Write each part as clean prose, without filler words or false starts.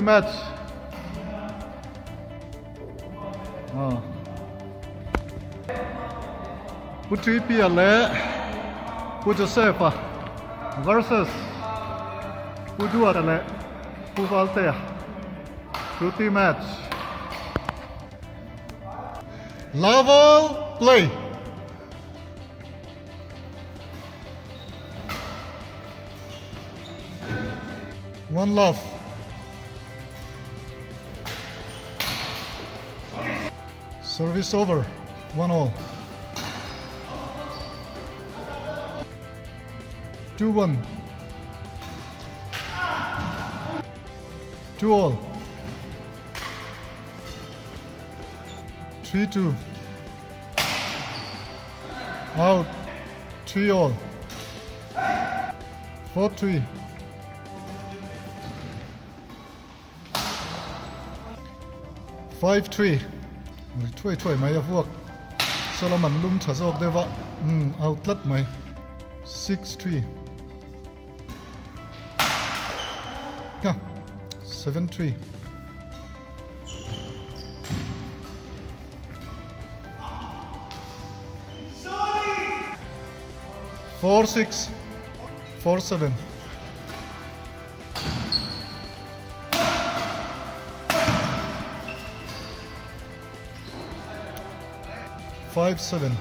Match. Ah. Pu TP-a leh Pu Joseph-a versus Pu Duata leh Pu Valtea. Fruity Match. Level play. One love. Service over. 1-all. 2-1. 2-all. 3-2. Out. 3-all. 4-3. 5-3. Thuai thuai mai a vuak. Solomon lum tha zawk deuh a. Um, out tlat mai. 6-3. 7-3. 4-6. 4-7. 5-7.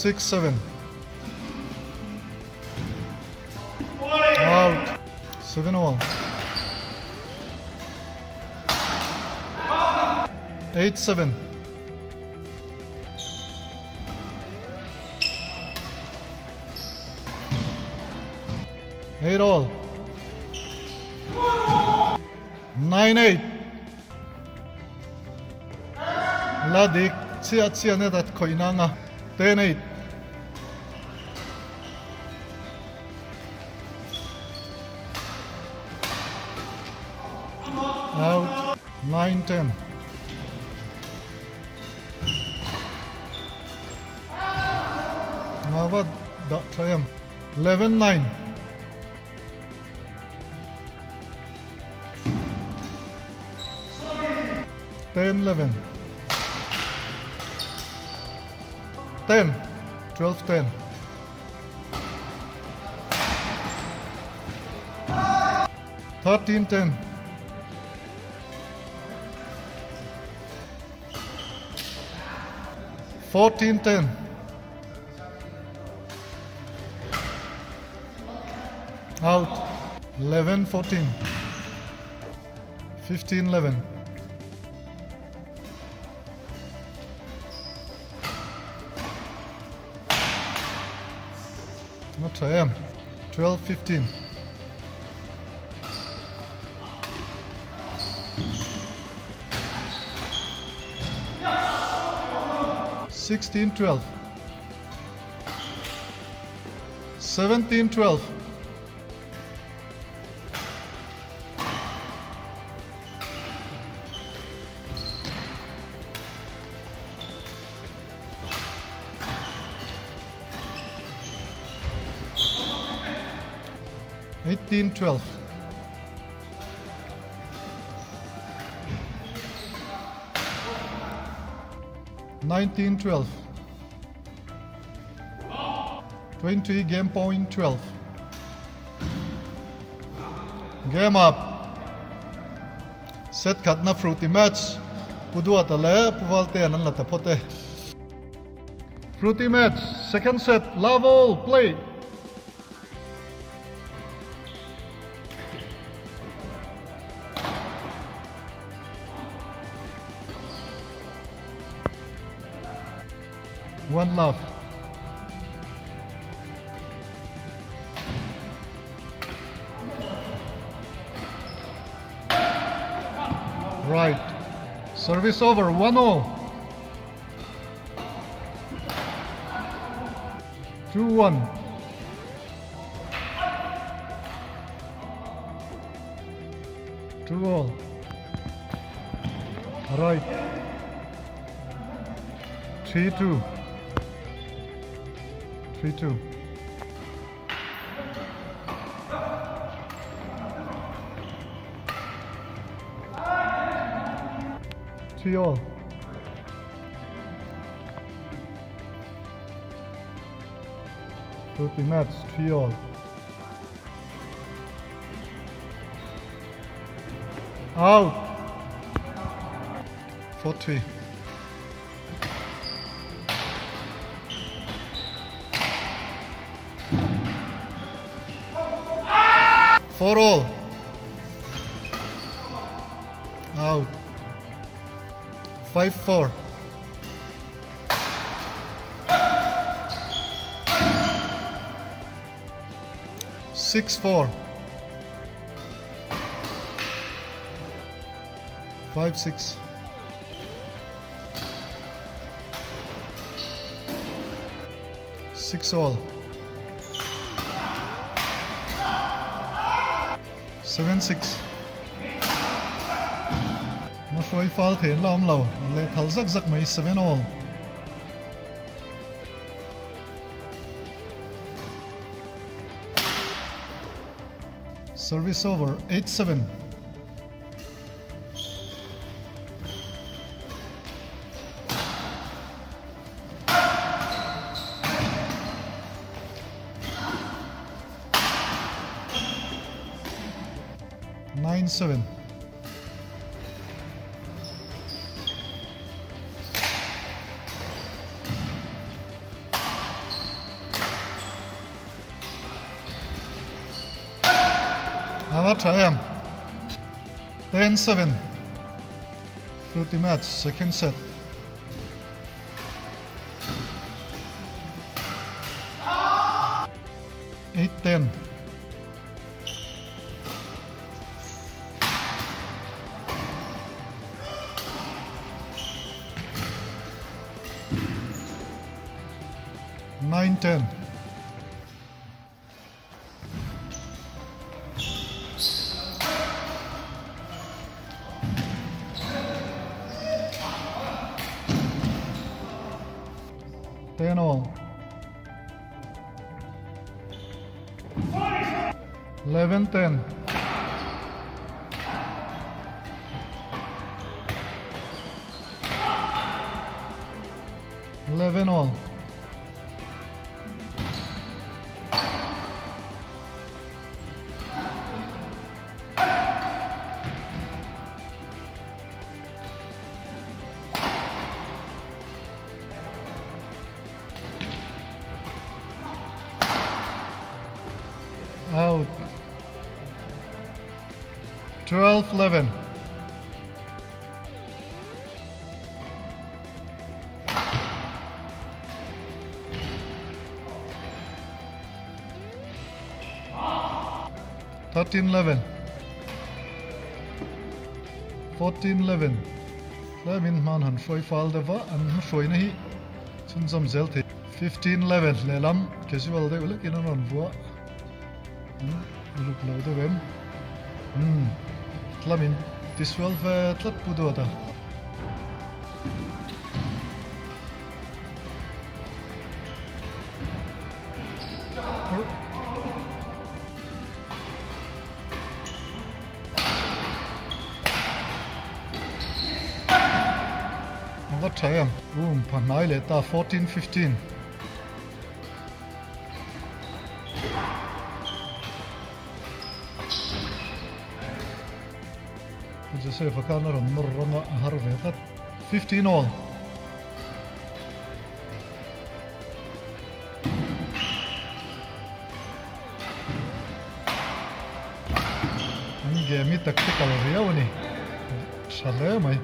6-7. Out. 7-all. 8-7. 8-all. 9-8. La dik chiah chiah net at khawih nang a. 10-8. Out. 9-10. Nga va dah tha em. 11-9. 10-11. 10. 12-10. 13-10. 14-10. Out. 11-14. 15-11. Not I am. 12-15. 16-12. 17-12. 18-12. 19-12. 20 game point 12. Game up. Set khat na Fruity Match. Pu Duata leh Pu Valtea'n an la ta phawt e. Fruity Match second set love all play. One love. Right. Service over. 1-0. 2-1. 2-all. Right. 3-2. 3-2. 3-all. Fruity match, 3-all. Out. 4-3. 4-all. Out. 5-4. 6-4. 5-6. 6-all. 7-6. Ma hruai fal thein la awm lo. Leh thal zak zak mai 7-all. Service over 8-7. 9-7. Ava tha em. 10-7. Fruity match, second set. 8-10. 9-10. 10-all. 11-10. 11-all. Out. 12-11. 13-11. 14-11. Tlemin hman han hruai fal deuh a, an hruai na hi chhunzawm zel thei. 15-11 lehlam casual deuh lekin an rawn vuah. Uluk lo deuh em. Umm tlamin tisual ve tlat pu dawt a. A va tha em. Umm pha hnai leh ta 14-15. Joseph a khan a rawn nawr rang a, a har ve tlat. 15 all. An game hi tactical riau a ni. Tha hle mai.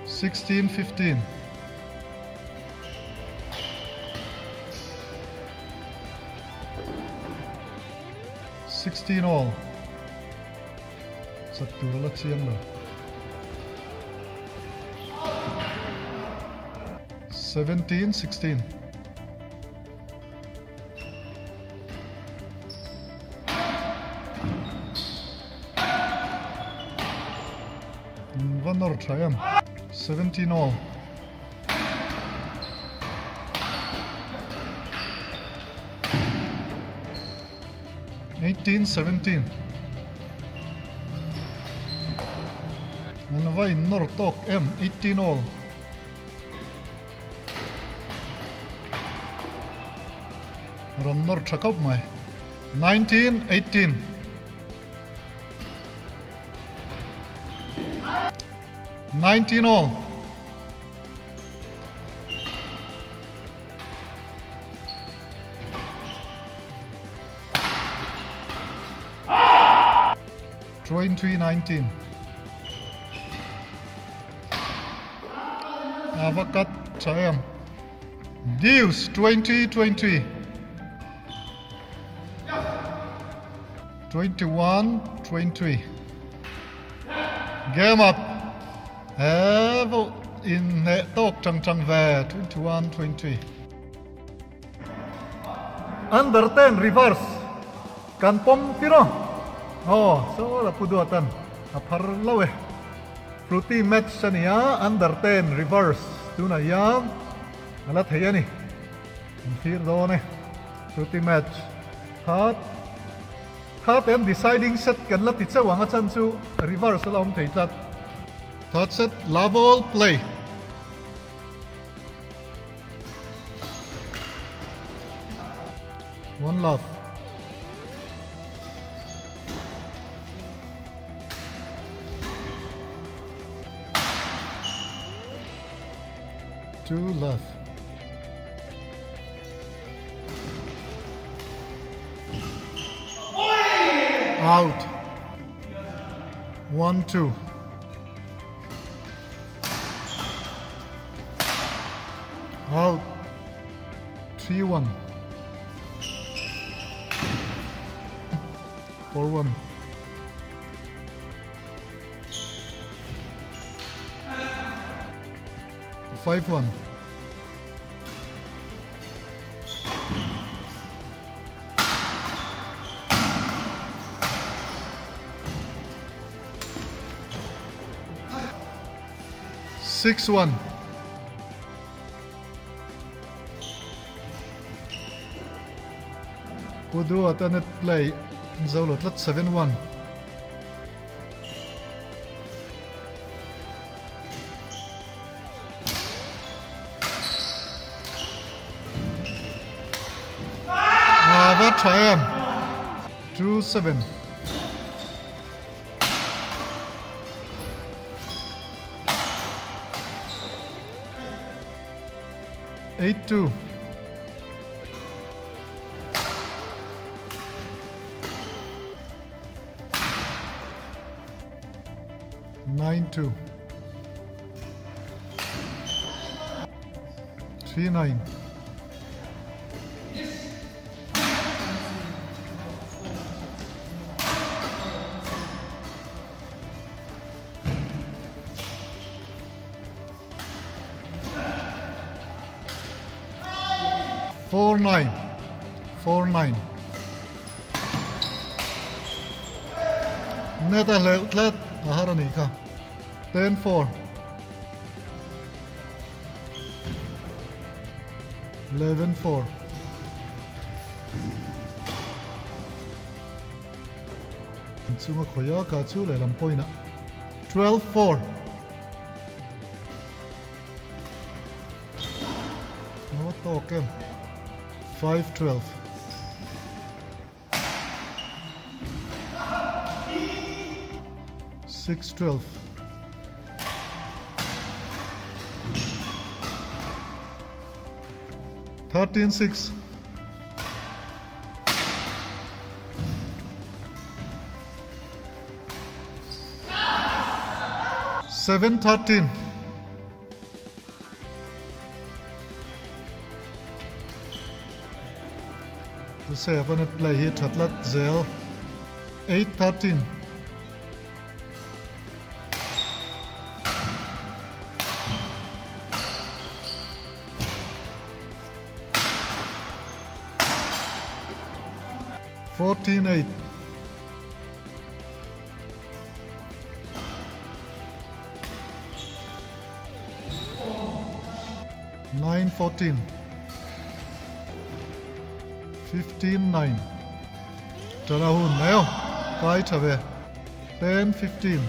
16 15. 16 all. Chak tur a la chiang lo. 17 16. Va nawr tha em. 17 all. 18 17. An va in nawr tawk em 18 all. Rawn nawr tha khawp mai 19 18. 19 all. 2019 Avakat Chayam Deuce 2020 21 20 Game up Evo in ne tok chang chang ve 21 20 Under 10 reverse kan pawm tiraw aw saw la pu duatan a phar lo e Fruity match a nia under 10 reverse tunah hian a la thei a ni an thlir dawn e Fruity match kha kha te an deciding set kan la ti chauh ang a chan chu reverse a la awm thei tlat Third set love all play. One love. Two love. Out. 1 2. Out. 3 1. 4 1. 5 1. 6 1. Pudu alternate play Zolo tlat 7 1. Va tha em 2 7. 8 2. 9 2. 3 9. 4 9. 4 9. Net a hleuh tlat a har a nih kha. 10 4. 11 4. Chunga khawia ka chu lehlam point ah 12 4. Aw tawk em 5 12. 6 12. 13 6. 7 13. 7 play hi thatlat zel 8 13. 14 8. 9 14. 15 9. Tana hun mai aw. Kai tha ve. 10 15.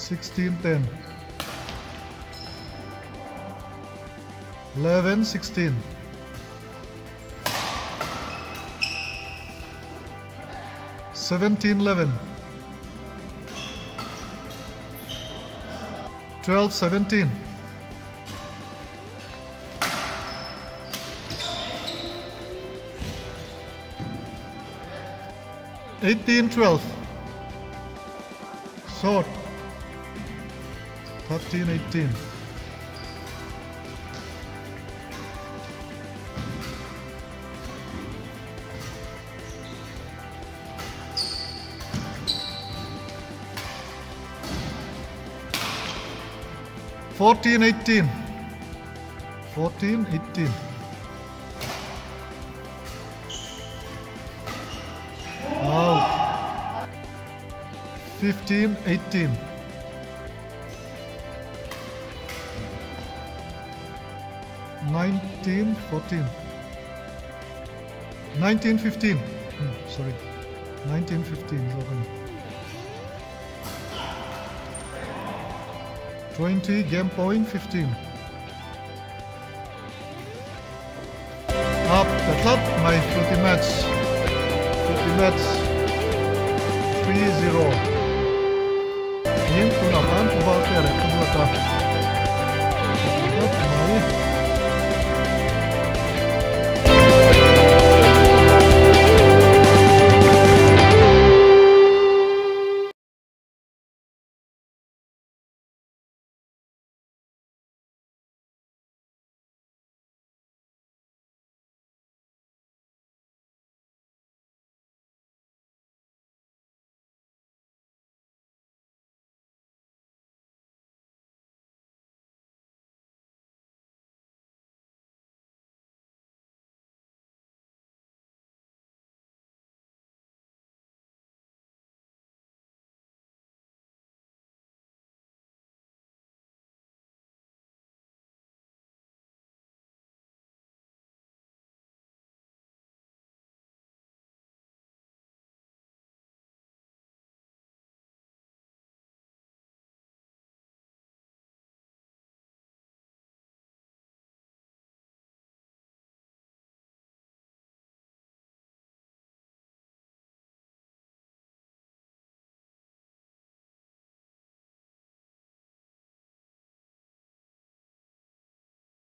16 10. 11 16. 17 11. 12 17. 18 12. Short. 13 18. 14 18. 14 18. Out. 15 18. 19 14. 19 15. Sorry. 19 15 is open. 20 game point 15. Up the top, my Frooti match. Frooti match 3-0. Yin tuna khan ubal te re khadwa ta.